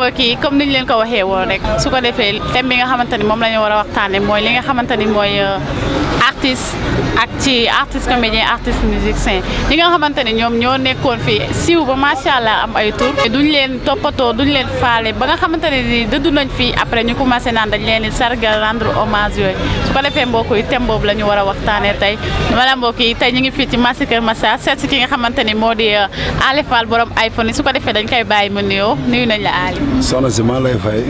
mbokk yi comme niñ leen ko waxee woon rek su ko defee thème bi nga xamante ni moom la ñu war a waxtaanee mooy li nga xamante ni mooy artiste ak ci artiste comédien artiste musicien ñi nga xamante ni ñoom ñoo nekkoon fii siiw ba macha allah am ay tur duñ leen toppatoo duñ leen faale ba nga xamante ni dëddu nañ fii après ñu commencé naan dañ leen di sargal rendre hommage yooyu su ko defee mbokk yi thème boobu la ñu war a waxtaanee tey wala mbokk yi tey ñu ngi fii ci marché Kër Massar seet si ki nga xamante ni moo di Ali Fall borom iPhone yi su ko defee dañ koy bàyyi mu nuyoo nuyu nañ la Ali. soxna si maa lay fay.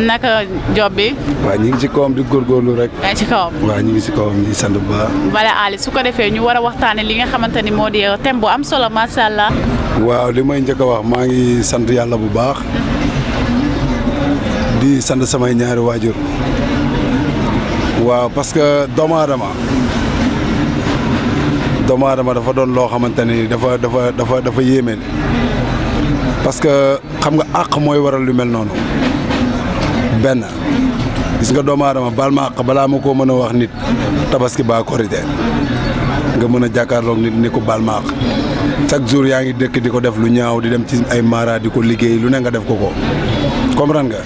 naka job bi. waaw ñu ngi ci kawam di góorgóorlu rek. yaa ci kawam. waaw ñu ngi ci kawam di sant bu baax. wala Ali su ko defee ñu war a waxtaanee li nga xamante ni moo di thème bu am solo macha allah. waaw li may njëkk a wax maa ngi sant yàlla bu baax di sant samay ñaari waajur waaw parce que doomu aadama dafa doon loo xamante ni dafa yéeme parce que xam nga àq mooy waral lu mel noonu benn gis nga doomu aadama baal ma àq balaa ma koo mën a wax nit tabaski baa korite nga mën a jàkkaarloog nit ni ko baal ma àq chaque jour yaa ngi dëkk di ko def lu ñaaw di dem ci ay mara di ko liggéey lu ne nga def ko comprendre nga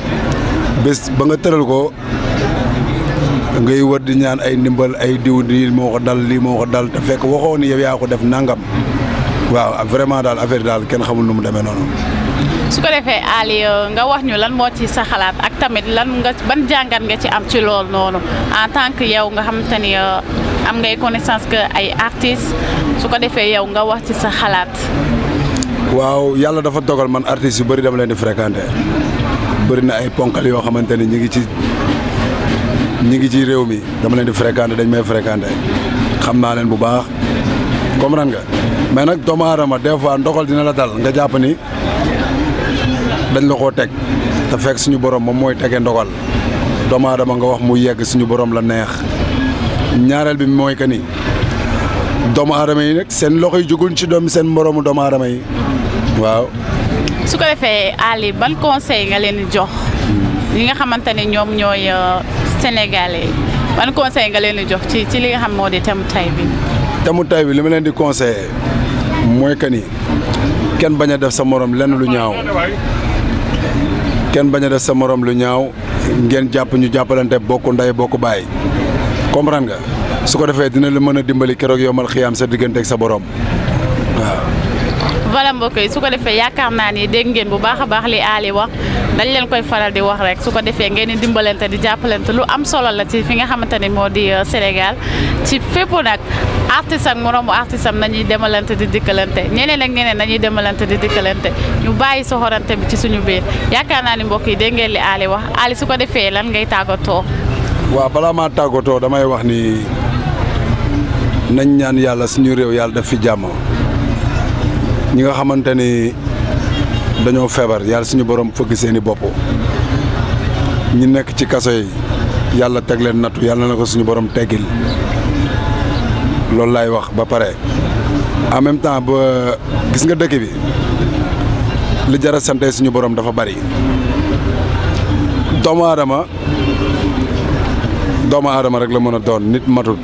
bés ba nga tëral ko ngay wër di ñaan ay ndimbal ay diw lii moo ko dal te fekk waxoo ni yow yaa ko def nangam waaw vraiment daal affaire daal kenn xamul nu mu demee noonu. su ko defee Ali nga wax ñu lan moo ci sa xalaat ak tamit ban jàngat nga ci am ci loolu noonu en tant que yow nga xamante ni am ngay connaissance que ay artistes su ko defee yow nga wax ci sa xalaat. waaw yàlla dafa dogal man artistes yu bëri dama leen di fréquenter bëri na ay ponkal yoo xamante ni ñi ngi ci réew mi dama leen di fréquenter dañ may fréquenter xam naa leen bu baax comprendre nga mais nag doomu aadama des fois ndogal dina la dal nga jàpp ni dañ la koo teg te fekk suñu borom moom mooy tegee ndogal doomu aadama nga wax mu yegg suñu borom la neex ñaareel bi mooy que ni doomu aadama yi nag seen loxo yi jóguñ ci seen moroomu doomu aadama yi waaw. su ko defee Ali ban conseil nga leen di jox ñi nga xamante ne ñoom ñooy sénégalais ban conseil nga leen di jox ci li nga xam moo di thème tay bi. thème tay bi li ma leen di conseillé mooy que ni kenn bañ a def sa morom lenn lu ñaaw kenn bañ a def sa morom lu ñaaw ngeen jàpp ñu jàppalante bokk ndey bokk baay comprendre nga su ko defee dina la mën a dimbali keroog yomal xiyaam sa diggante ak sa borom waaw. voilà mbokk yi su ko defee yaakaar naa ni dégg ngeen bu baax a baax li Ali wax dañ leen koy faral di wax rek su ko defee ngeen di dimbalante di jàppalante lu am solo la ci fi nga xamante ni moo di Sénégal ci fépp nag artiste ak moroomu artiste am nañuy demalante di dikkalante ñeneen ak ñeneen nañuy demalante di dikkalante ñu bàyyi soxorante bi ci suñu biir yaakaar naa ni mbokk yi dégg ngeen li Ali wax Ali su ko defee lan ngay tàggatoo. waaw balaa maa tàggatoo damay wax ni nañ ñaan yàlla suñu réew yàlla def fi jàmm. ñi nga xamante ni dañoo feebar yàlla suñu borom fëgg seeni bopp ñi nekk ci kaso yi yàlla teg leen nattu yàlla na ko suñu borom teggil loolu laay wax ba pare en même temps ba gis nga dëkk bi li jar a sante suñu borom dafa bari doomu aadama rek la mën a doon nit matul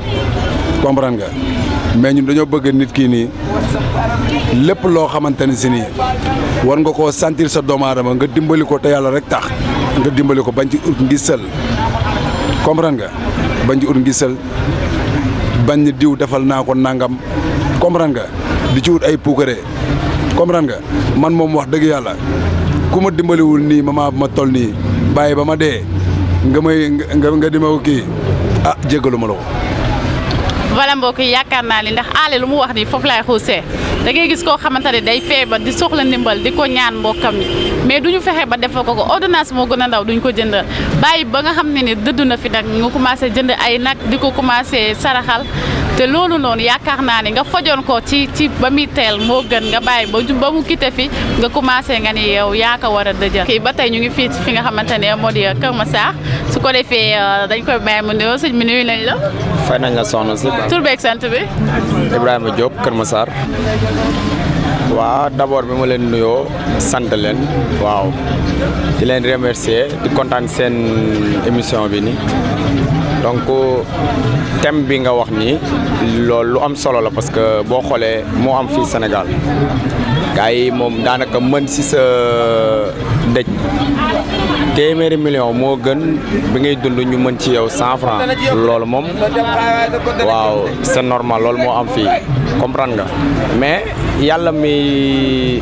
comprendre nga mais ñun dañoo bëgg nit kii nii lépp loo xamante ni si nii war nga koo sentir sa doomu aadama nga dimbali ko te yàlla rek tax nga dimbali ko bañ ci ut ngisal comprendre nga bañ ci ut ngisal bañ diw defal naa ko nangam comprendre nga di ci ut ay puukare comprendre nga man moom wax dëgg yàlla ku ma dimbaliwul nii ma toll nii bàyyi ba ma dee nga di ma ko kii jéggalu ma la ko. voilà mbokk yi yaakaar naa ni ndax Ali lu mu wax nii foofu laay xuusee da ngay gis koo xamante ne day feebar di soxla ndimbal di ko ñaan mbokkam yi mais duñu fexe ba defal ko ordonnance moo gën a ndaw duñ ko jëndal bàyyi ba nga xam ne ni dëddu na fi nag nga commencé jënd ay nag di ko commencé saraxal te loolu noonu yaakaar naa ni nga fajoon ko ci ba muy teel moo gën nga bàyyi ba mu quitté fi nga commencé nga ni yow yaa ko war a dëjal kii ba tey ñu ngi fii fi nga xamante ne moo di Kër Massar su ko defee dañ koy bàyyi mu nuyoo sëñ bi nuyu nañ la. fay nañ la soxna si. tur beeg sant bi. Ibrahima Diop Kër Massar. waaw d'abord bi ma leen nuyoo sant leen waaw di leen remercier di kontaan seen émission bi ni donc thème bi nga wax nii loolu lu am solo la parce que boo xoolee moo am fii Sénégal gars yi moom daanaka mën si sa dëj téeméeri million moo gën bi ngay dund ñu mën ci yow 100 francs loolu moom waaw c'est normal loolu moo am fii comprendre nga mais yàlla mi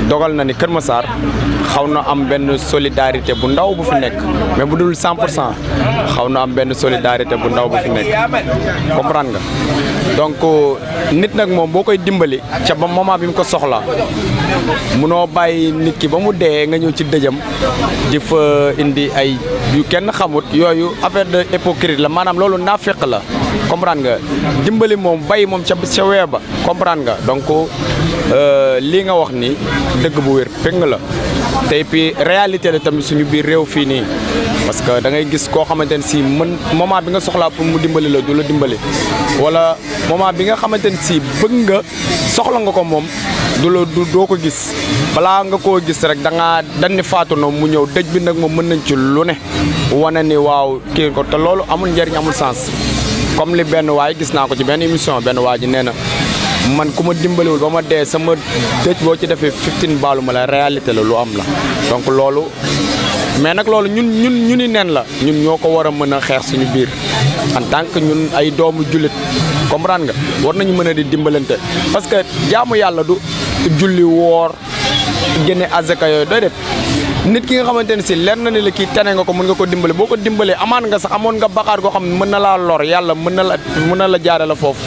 dogal na ni Kër Massar xaw na am benn solidarité bu ndaw bu fi nekk mais bu dul 100% xaw na am benn solidarité bu ndaw bu fi nekk comprendre nga donc nit nag moom boo koy dimbali ca ba moment bi mu ko soxla munoo bàyyi nit ki ba mu dee nga ñëw ci dëjëm di fa indi ay yu kenn xamut yooyu affaire de hypocrite la maanaam loolu naafeq la comprendre nga dimbali moom bàyyi moom ca wee ba comprendre nga donc lii nga wax ni dëgg bu wér péng la te puis réalité la tamit suñu biir réew fii nii parce que da ngay gis koo xamante ne si mën moment bi nga soxlaa pour mu dimbali la du la dimbali wala moment bi nga xamante ne si bëgg nga soxla nga ko moom doo ko gis balaa nga koo gis rek dañ ni faatu na mu ñëw dëj bi nag moom mën nañ ci lu ne wane ni waaw kii ko te loolu amul njëriñ amul sens comme li benn waay gis naa ko ci benn émission benn waa ji nee na man ku ma dimbaliwul ba ma dee sama dëj boo ci defee 15 baalu ma la réalité la lu am la donc loolu mais nag loolu ñun ni nen la ñun ñoo ko war a mën a xeex suñu biir en tant que ñun ay doomu jullit comprendre nga war nañu mën a di dimbalante parce que jaamu yàlla du julli woor génne azaka yooyu doy det nit ki nga xamante ne si leer na ni la kii tene nga ko mën nga ko dimbale boo ko dimbalee amaan nga sax amoon nga bakaar goo xam ne mën na laa lor yàlla mën na la jaare la foofu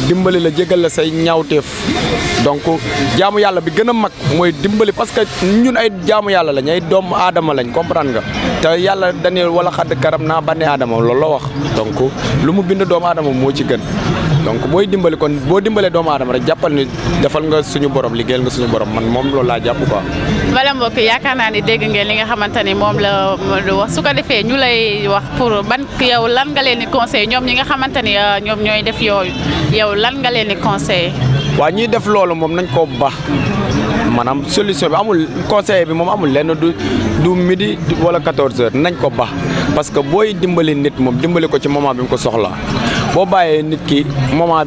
dimbali la jégal la say ñaawteef donc jaamu yàlla bi gën a mag mooy dimbali parce que ñun ay jaamu yàlla lañ ay doomu aadama lañ comprendre nga te yàlla dañu wala xadd karam naa bànne aadama loolu la wax donc lu mu bind doomu aadama moo ci gën donc booy dimbali kon boo dimbalee doomu aadama rek jàppal ni defal nga suñu borom liggéeyal nga suñu borom man moom loolu laa jàpp quoi. wala mbokk yaakaar naa ni dégg ngeen li nga xamante ni moom la wax su ko defee ñu lay wax pour ban yow lan nga leen di conseil ñoom ñi nga xamante ni ñoom ñooy def yooyu yow lan nga leen di conseil. waa ñiy def loolu moom nañ ko baax maanaam solution bi amul conseil bi moom amul lenn du midi wala 14h nañ ko baax parce que booy dimbali nit moom dimbali ko ci moment bi mu ko soxla boo bàyyee nit ki moment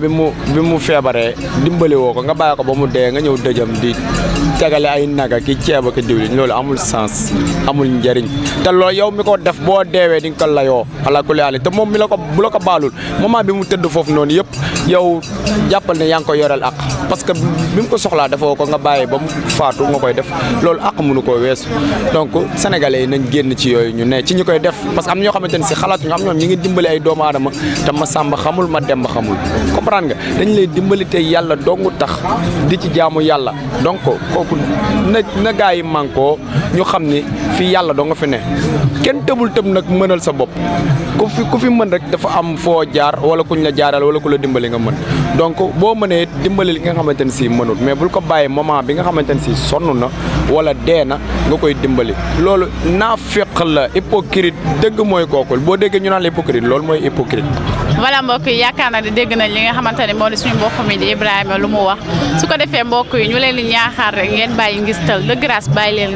bi mu feebaree dimbali woo ko nga bàyyi ko ba mu dee nga ñëw dëjëm di tegale ay naga ki ceeb ak diwlin loolu amul sens amul njëriñ te loolu yow mi ko def boo deewee di nga ko layoo ala kulli haal te moom mi la ko bu la ko baalul moment bi mu tëdd foofu noonu yëpp yow jàppal ne yaa ngi koy yoreel ak parce que bi mu ko soxlaa defoo ko nga bàyyi ba mu faatu nga koy def loolu ak mënu koo weesu donc sénégalais yi nañ génn ci yooyu ñu ne ci ñu koy def parce que am ñoo xamante ne si xalaatuñu am ñoom ñi ngi dimbali ay doomu aadama te ma sàmba xamul ma demba xamul comprendre nga dañ lay dimbali te yàlla dongu tax di ci jaamu yàlla donc kooku na gaa yi mànkoo ñu xam ni fii yàlla doo nga fi ne kenn tëbul tëb nag mënal sa bopp ku fi mën rek dafa am foo jaar wala kuñ la jaaral wala ku la dimbali nga mën donc boo mënee dimbali li nga xamante ne si mënut mais bul ko bàyyi moment bi nga xamante ne si sonn na wala dee na nga koy dimbali loolu naafeq la hypocrite dëgg mooy kookul boo déggee ñu naan la hypocrite loolu mooy hypocrite. voilà mbokk yi yaakaar naa ne dégg nañ li nga xamante ne moo di suñu mbokk mi di Ibrahima lu mu wax su ko defee mbokk yi ñu leen di ñaaxaar rek ngeen bàyyi ngistal de grâce bàyyi leen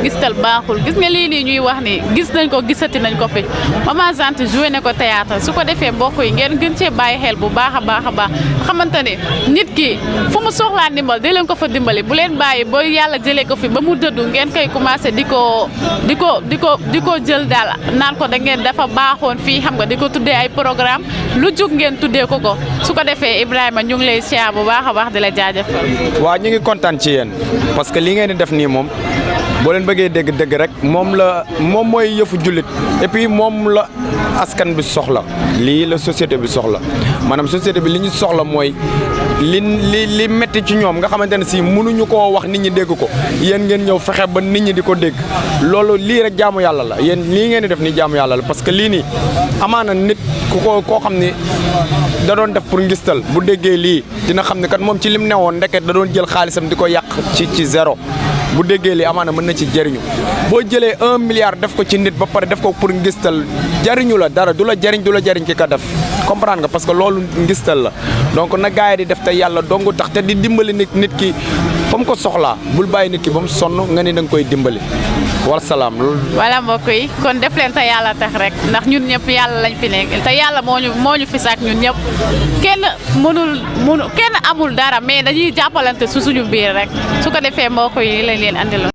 ngistal baaxul gis nga lii nii ñuy wax ni gis nañ ko gisati nañ ko fi Maman Zante joué na ko théâtre su ko defee mbokk yi ngeen gën cee bàyyi xel bu baax a baax a baax xamante ne nit ki fu mu soxlaa ndimbal di leen ko fa dimbali bu leen bàyyi ba yàlla jëlee ko fi ba mu dëddu ngeen koy commencé di ko jël daal naan ko da ngeen dafa baaxoon fii xam nga di ko tuddee ay programme lu jug ngeen tuddee ko su ko defee Ibrahima ñu ngi lay siyaar bu baax a baax di la jaajëfal. waaw ñu ngi kontaan ci yéen parce que li ngeen di def nii moom boo leen bëggee dégg dëgg rek moom mooy yëfu jullit et puis moom la askan bi soxla lii la société bi soxla maanaam société bi li ñu soxla mooy li metti ci ñoom nga xamante ne si mënuñu koo wax nit ñi dégg ko yéen ngeen ñëw fexe ba nit ñi di ko dégg loolu lii rek jaamu yàlla la yéen lii ngeen di def nii jaamu yàlla la parce que lii nii amaana nit koo xam ni da doon def pour ngistal bu déggee lii dina xam ne kat moom ci lim newoon ndeket da doon jël xaalisam di ko yàq ci zéro bu déggee lii amaana mën na ci jëriñu boo jëlee 1 milliard def ko ci nit ba pare def ko pour ngistal jëriñu la dara du la jëriñ ki ka def comprendre nga parce que loolu ngistal la donc na gaay di def te yàlla dongu tax te di dimbali nit ki fa mu ko soxlaa bul bàyyi nit ki ba mu sonn nga ni da nga koy dimbali wasalaam loolu. voilà mbokk yi kon def leen te yàlla tax rek ndax ñun ñëpp yàlla lañ fi nekk te yàlla moo ñu fi saak ñun ñëpp kenn kenn amul dara mais dañuy jàppalante su suñu biir rek su ko defee mbokk yi lañ leen andiloon.